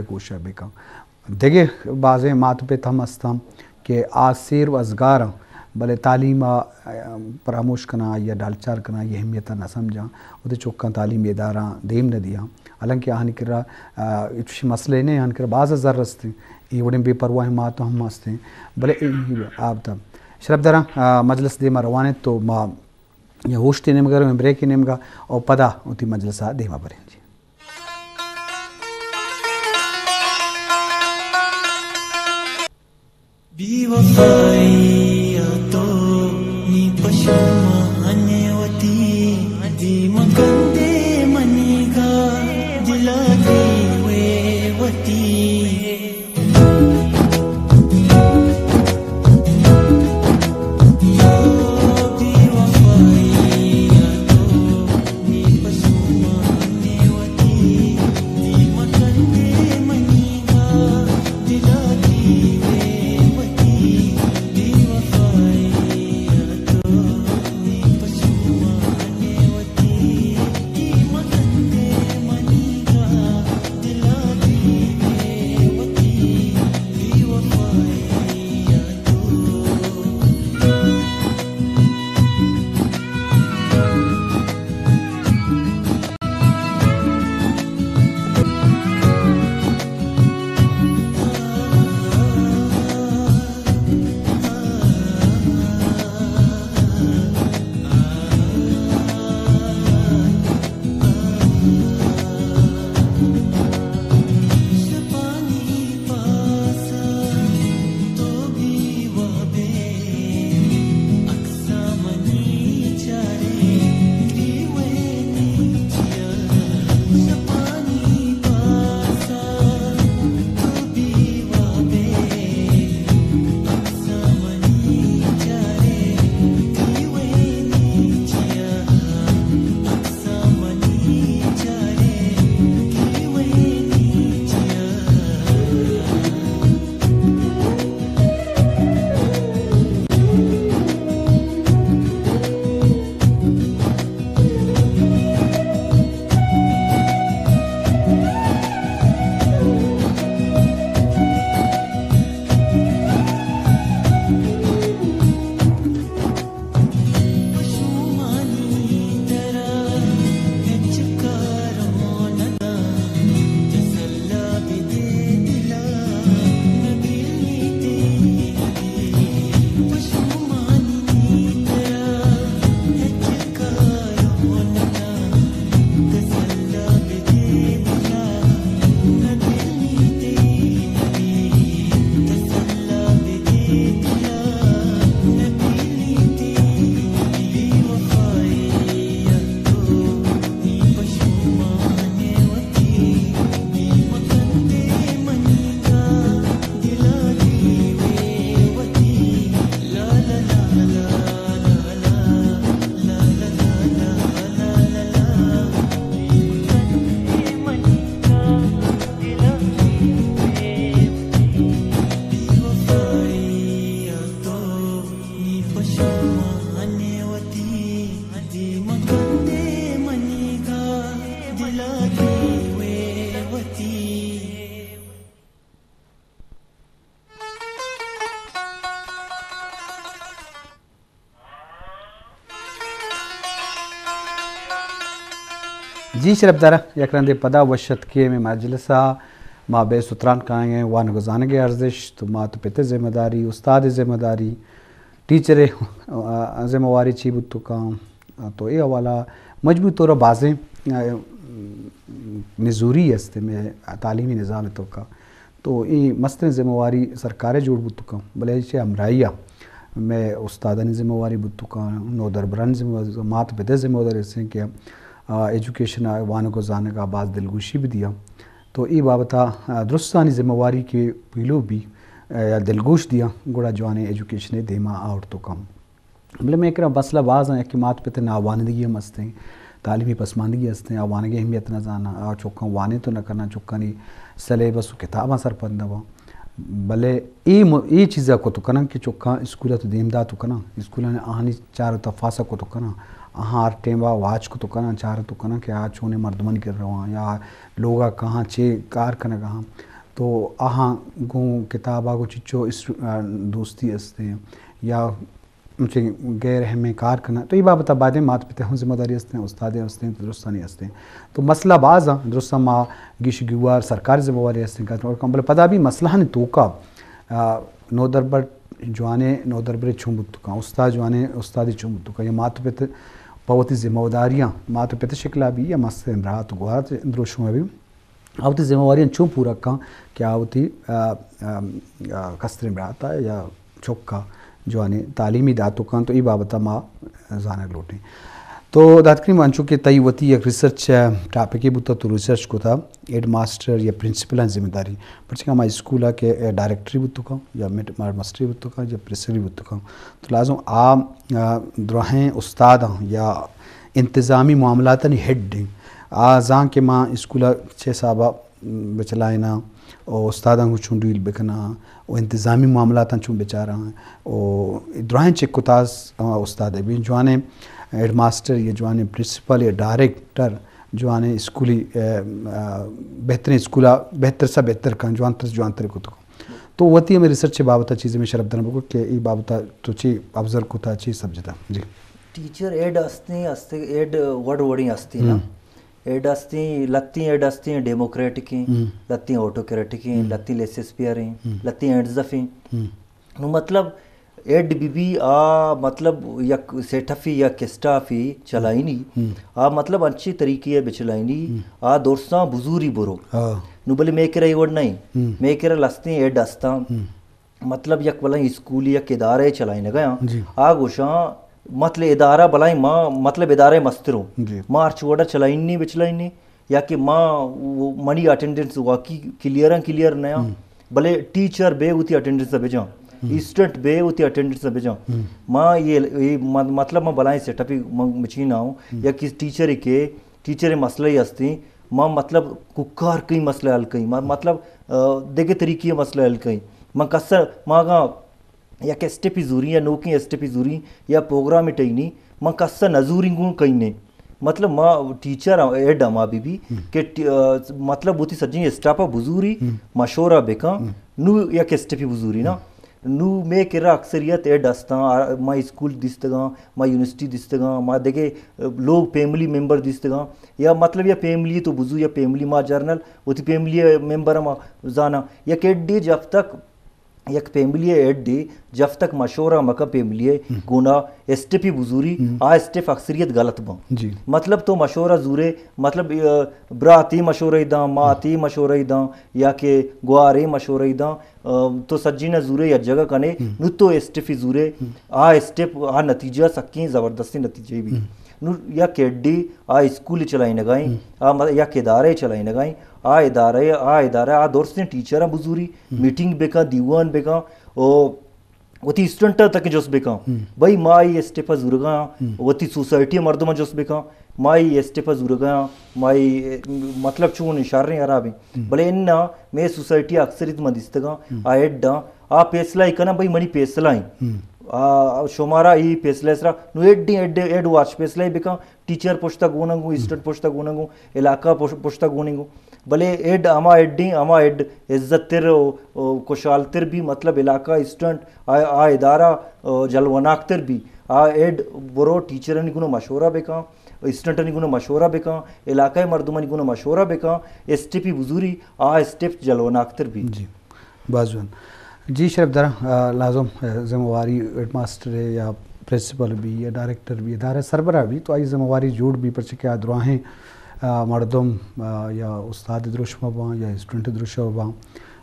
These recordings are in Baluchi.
کوشش بکن۔ دگہ بازیں مات پت ہم ہستاں کہ آ سیر و ازگاراں، بلے تعلیم ءَ پراموش کناں، آئی ءَ ڈالچار کناں، آئی اہمیت ءَ نہ سمجھاں، وتی چکاں تعلیمی اداراں دیم نہ دیاں۔ حالانکہ آہانی کرا، آ، ہچ مسئلہ نہ ایں، آہانی کرا باز زر استیں، اے وڑیں بے پرواہیں مات ہم استیں، بلے اے آپ تا شرپ دراں، آ، مجلس دیما روان انت تو ما یا ہوشتے نیمگا رویں، بریکے نیمگا، او پدا وتی مجلس ءَ دیما بریں جی۔ بے وفائی ءَ تو نی پشومان ئے وتی، دیما کندے منیگا دل ءَ دیوے وتی۔ جی شرپدار، یک رندے پدا وش اتکے ہمے مجلس ءَ۔ ما بے ستران کائیں وانگ ءُ زانگ ءِ ارزشت، مات ءُ پت ءِ ذمہ داری، استاد ءِ ذمہ داری، ٹیچر ءِ ذمہ واری چی بوت کن، تو اے حوالہ مجموعی طور ءَ بازیں نزوری است مئے تعلیمی نظام ءِ توکا۔ تو اے مستریں ذمہ واری سرکار ءِ جوڑ بوت کن، بلے ایشی ءِ ہمراہی ءَ مئے استادانی ذمہ واری بوت کن، نودربرانی ذمہ واری، مات پت ءِ ذمہ واری است کہ، آ، ایجوکیشن ءَ، وانگ ءُ زانگ ءَ باز دلگوشی بدیاں۔ تو اے بابت ءَ، آ، درستانی ذمہ واری کہ پیلو بی، آ، یا دلگوش دیاں، گڑا جوانیں ایجوکیشنے دیما آورت کن۔ بلے مئے کرا مسئلہ باز ایں، یکے مات پت ءِ ناوانندگی ہم استیں، تعلیمی پسماندگی استیں، آ وانگ ءِ اہمیت نہ زاناں، آ چکاں وانینت نہ کناں، چکانی سلیبس ءُ کتاباں سرپد نہ باں۔ بلے اے م-، اے چیز ءَ کت کناں کہ چکاں اسکول ءَ تو دیم دات کناں، اسکولانی آہانی چار ءُ تفاس ءَ کت کناں، آہاں ہر ٹیم ءَ واچ کت کناں، چارت کناں کہ آ چونیں مردمانی کر رواں یا لوگ ءَ کہاں چے کار کنگ ءَ آں۔ تو آہاں گوں کتاب ءَ گوں چچو اس-، آ، دوستی استیں یا چے غیر اہمیں کار کناں۔ تو اے بابت ءَ بعدیں مات پت ءِ ہم ذمہ داری استیں، استاد ءِ استیں، درستانی استیں۔ تو مسئلہ باز آں، درستاں ما گیش گیوار سرکاری ذمہ واری استیں کار کناں، بلے پدا بھی مسئلہانی توکا، آ، نودربر جوانیں نودربرے چون بوت کن، استاد جوانیں استادے چون بوت کن، یا مات پت پہ وتی ذمہ داریاں، مات پت شکلا بھی یا مستریں برات گوات دروشم بھی، آ وتی ذمہ واریاں چون پورا کن کہ آ وتی، آ، آ، آ، کستریں برات ءَ یا چک ءَ جوانیں تعلیمی دات کن، تو اے بابت ءَ ما زانگ لوٹیں۔ تو داد کریم، انچو کہ تئی وتی یک ریسرچ ٹاپکے بوتا، تو ریسرچ کتا، ہیڈ ماسٹر یا پرنسپلاں ذمہ داری، پرچہ کہ ہما اسکول ءَ کہ ڈائریکٹری بوت کن یا مڈ-، ماسٹری بوت کن یا پرنسپلی بوت کن، تو لازم آ، آ، دراہیں استاداں یا انتظامی معاملاتانی ہیڈ ایں۔ آ زان کہ ما اسکول ءَ چے حساب ءَ بچلائیناں و استاداں گوں چون ڈیل بکناں و انتظامی معاملاتاں چون بچاراں و دراہیں چک و تاس ہما استاد ءَ بی۔ جوانیں ہیڈ ماسٹر یا جوانیں پرنسپل یا ڈائریکٹر جوانیں اسکولی، آ، آ، بہتریں اسکول ءَ بہتر سا بہتر کن، جوانتر سا جوانتر کت کن۔ تو وتی ہمیں ریسرچ ءِ بابت ءَ چیزے ہمیں شرف درن بگو کہ اے بابت ءَ تو چی آبزرو کتا، چی سمجھتا؟ جی۔ ٹیچر ایڈ استیں، استیں، ایڈ وڑ وڑیں استیں نا۔ ہم۔ ایڈ استیں، لتیں ایڈ استیں، ڈیموکریٹک ایں، ہم۔ لتیں آٹوکریٹک ایں، ہم۔ لتیں لیسس پیئر ایں، ہم۔ لتیں ہینڈز اف ایں۔ ہم۔ نو مطلب، ایڈ بی بی آ مطلب یک سیٹ افی یا کسٹافی چلائینی، ہم۔ آ مطلب انچی طریقے ءَ بچلائینی، ہم۔ آ درساں بزوری برو۔ ہاں۔ نو بلے مے کرا اے وڑ نہیں۔ ہم۔ مے کرا لستیں ایڈ استاں۔ ہم۔ مطلب یک بلائیں اسکولی یک ادارہ چلائینگا آں۔ جی۔ آ گوشاں مطلب ادارہ بلائیں ما مطلب ادارہ مستروں۔ جی۔ ما ہرچ وڑا چلائینی بچلائینی۔ یا کہ ما و-، منی اٹینڈنس واقعی کلیئر ایں، کلیئر نہ ایں، ہم۔ بلے ٹیچر بے وتی اٹینڈنس ءَ بجاں، ہم۔ اسٹوڈنٹ بے وتی اٹینڈنس ءَ بجاں۔ ہم۔ ما یہ، یہ م-، مطلب ما بلائیں سیٹ اپی من مچین آؤں، ہم۔ یا کہ ٹیچر کے، ٹیچر مسئلہ ہی ہستیں، ما مطلب کوکار کئی مسئلہ حل کئی، ما مطلب، آ، دگہ طریقے مسئلہ حل کئی۔ من کسر، ما گا یک اسٹیپی زوری یا نوکیں اسٹیپی زوری یا پروگرام ٹئینی، من کسا نزوری گوں کئینے۔ مطلب ما ٹیچر ہم، ہیڈ ہما بی بی ہم۔ کہ ٹی-، آ، مطلب وتی سجیں اسٹاپ ءَ بزوری، ہم۔ مشورہ بکن، ہم۔ نو یک اسٹیپی بزوری نا۔ ہم۔ نو مے کرا اکثریت ہیڈ ہستاں، آ، ما اسکول دیستگاں، ما یونیورسٹی دیستگاں، ما دگہ، آ، لوگ فیملی ممبر دیستگاں، یا مطلب یا فیملی تو بزو یا فیملی ما جرنل وتی فیملی ممبر ما زاناں، یک ہیڈے جب تک یک فیملی ءِ ہیڈ ءَ جب تک مشورہ مکن فیملی ءِ ہم۔ گونا اسٹیپی بزوری، ہم۔ آ اسٹیپ اکثریت غلط باں۔ جی۔ مطلب تو مشورہ زورے، مطلب، آ، برات ءَ مشورہ داں، مات ءَ مشورہ داں، یا کہ گوار ءَ مشورہ داں، آ، تو سجین ءَ زورے یا جگہ کنے، ہم۔ نو تو اسٹیپی زورے، ہم۔ آ اسٹیپ، آ نتیجہ سکیں زبردستیں نتیجہ بی۔ ہم۔ نو یک ہیڈے آ اسکول چلائینگائیں، ہم۔ آ م-، یک ادارہ چلائینگائیں، آ ادارہ، آ ادارہ، آ درستیں ٹیچراں بزوری، ہم۔ میٹنگ بکن، دیوان بکن، او وتی اسٹوڈنٹ تک جست بکن۔ ہم۔ بھئی ما ای اسٹیپ زورگاں، ہم۔ وتی سوسائٹی مردم جست بکن، ما ای اسٹیپ زورگاں، ما ای مطلب چون شریں خرابیں۔ ہم۔ بلے انا مے سوسائٹی اکثریت من دیستگاں، ہم۔ آ ہیڈاں، آ فیصلہ ای کناں، بھئی منی فیصلہ ایں۔ ہم۔ آ، شمارا ای فیصلہ سرا، no ad, ad, ad watch فیصلہ ای بکن، ٹیچر پشتا گوننگو، اسٹوڈنٹ پشتا گوننگو، علاقہ پش-، پشتا گوننگو۔ بلے ایڈ ہما ایڈیں، ہما ایڈ عزت تر و، و کشال تر بی، مطلب علاقہ اسٹوڈنٹ آ، آ ادارہ، آ، جلوناک تر بی۔ آ ایڈ برو ٹیچرانی گونو مشورہ بکن، اسٹوڈنٹانی گونو مشورہ بکن، علاقہ مردمانی گونو مشورہ بکن، اسٹیپی بزوری، آ اسٹیپ جلوناک تر بی۔ جی۔ باز جوان۔ جی شرف دراں، آ، لازم، آ، ذمہ واری ہیڈ ماسٹر ءِ یا پرنسپل بی یا ڈائریکٹر بی، ادارہ سربراہ بی، تو آئی ذمہ واری جوڑ بی، پرچہ کہ آ دراہیں، آ، مردم، آ، یا استاد دروشم باں یا اسٹوڈنٹ دروشم باں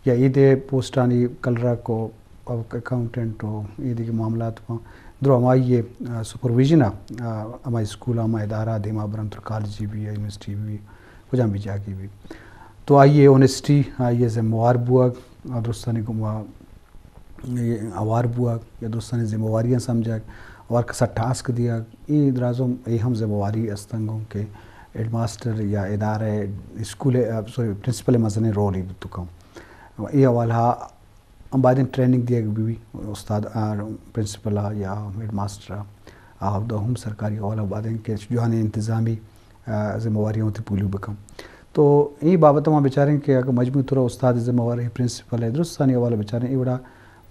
یا ایدے پوسٹانی کلرک و اکاؤنٹنٹ و ایدگہ معاملات باں، درو ہمائی، آ، سپرویژن ءَ، آ، ہما اسکول ءَ، ہما ادارہ ءَ دیما برنت، کالجی بی یا یونیورسٹی بی، کجام بھی جاگے بی۔ تو آئی ءِ اونیسٹی، آئی ءِ ذمہ وار بوگ، آ درستانی گوما ہوار بوگ یا درستانی ذمہ واریاں سمجھگ، ہوار کسا ٹاسک دیگ، اے درازم اے ہم ذمہ واری استنگوں کہ ہیڈ ماسٹر یا ادارہ اسکول، آ، سوری، پرنسپل مزنیں رولے بوت کن۔ اے حوالہ ہم بایدیں ٹریننگ دیگ بہ بی استاد، آ، پرنسپل ءَ یا ہیڈ ماسٹر ءَ۔ آ اودا ہم سرکاری حوالہ بادیں کہ جوانیں انتظامی، آ، ذمہ واریاں وتی پولیو بکن۔ تو اے بابت ما بچاریں کہ اگر مجموعی طور استاد ذمہ وار ہے، پرنسپل ہے، درستانی حوالہ بچاریں، اے وڑا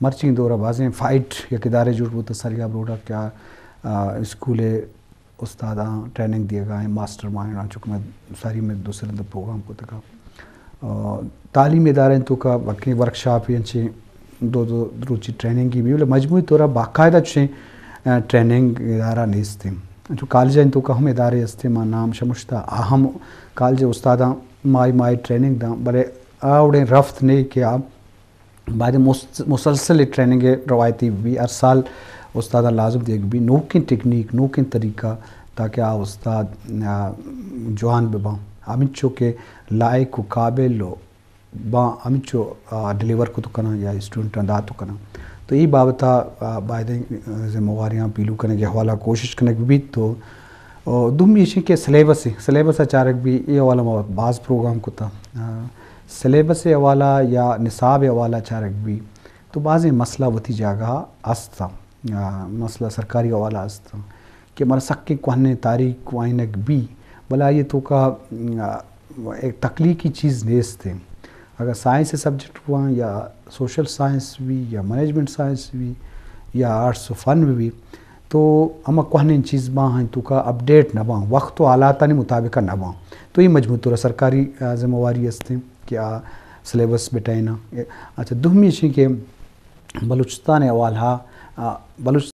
مرچی دورا بازیں فائٹ یک ادارے جوڑ بوتا سریاب روڈا کہ آ، آ، اسکول استاداں ٹریننگ دیگا ہیں، ماسٹر مائنڈاں، چونکہ میں ساری میں دوسرے اندر پروگرام کو تکا۔ آ، تعلیمی ادارے تو کا وکیں ورکشاپ انچیں دو دو روچی ٹریننگ کی بھی، بلے مجموعی طور باقاعدہ چشیں، آ، ٹریننگ ادارہ نیست ہیں۔ جو کالج ہیں تو کا ہم ادارے ہستے، ما نام شمشتا، آ ہم کالج استاداں مائی مائی ٹریننگ داں، بلے آ اوڑیں رفت نے کہ آ باید مس-، مسلسل ٹریننگ روایتی بھی، ہر سال استاداں لازم دیگ بھی، نوکیں ٹیکنیک، نوکیں طریقہ، تاکہ آ استاد، آ، جوان بباں، ہمینچو کہ لائق و قابل و باں، ہمینچو، آ، ڈیلیور کت کناں یا اسٹوڈنٹاں دات کناں۔ تو ای بابت ء، آ، بایدیں، آ، ذمہ واریاں پیلو کنگ ء حوالہ کوشش کنگ بیت۔ تو، آ، دومی ایشی کہ سلیبس، سلیبس ء چارگ بی، اے حوالہ ما باز پروگرام کتا۔ آ، سلیبس ء حوالہ یا نصاب ء حوالہ چارگ بی، تو بازیں مسئلہ وتی جاگہ است۔ آ، مسئلہ سرکاری حوالہ است کہ مارا سکیں کوہنیں تاریخ وائنگ بی، بلے آئی توکا، آ، ایک تخلیقی چیز نیست ہے۔ اگر سائنس سبجیکٹ ہوا یا سوشل سائنس بھی یا مینجمنٹ سائنس بھی یا آرٹس و فن بھی، تو ہما کوہنیں چیز باں ہیں توکا اپڈیٹ نہ باں، وقت و حالاتانی مطابق نہ باں۔ تو یہ مجموعی طور سرکاری، آ، ذمہ واری است ہیں کہ آ سلیبس بٹائنا۔ اچھا، دومی ایشی کہ بلوچستان حوالہ، آ، بلوچ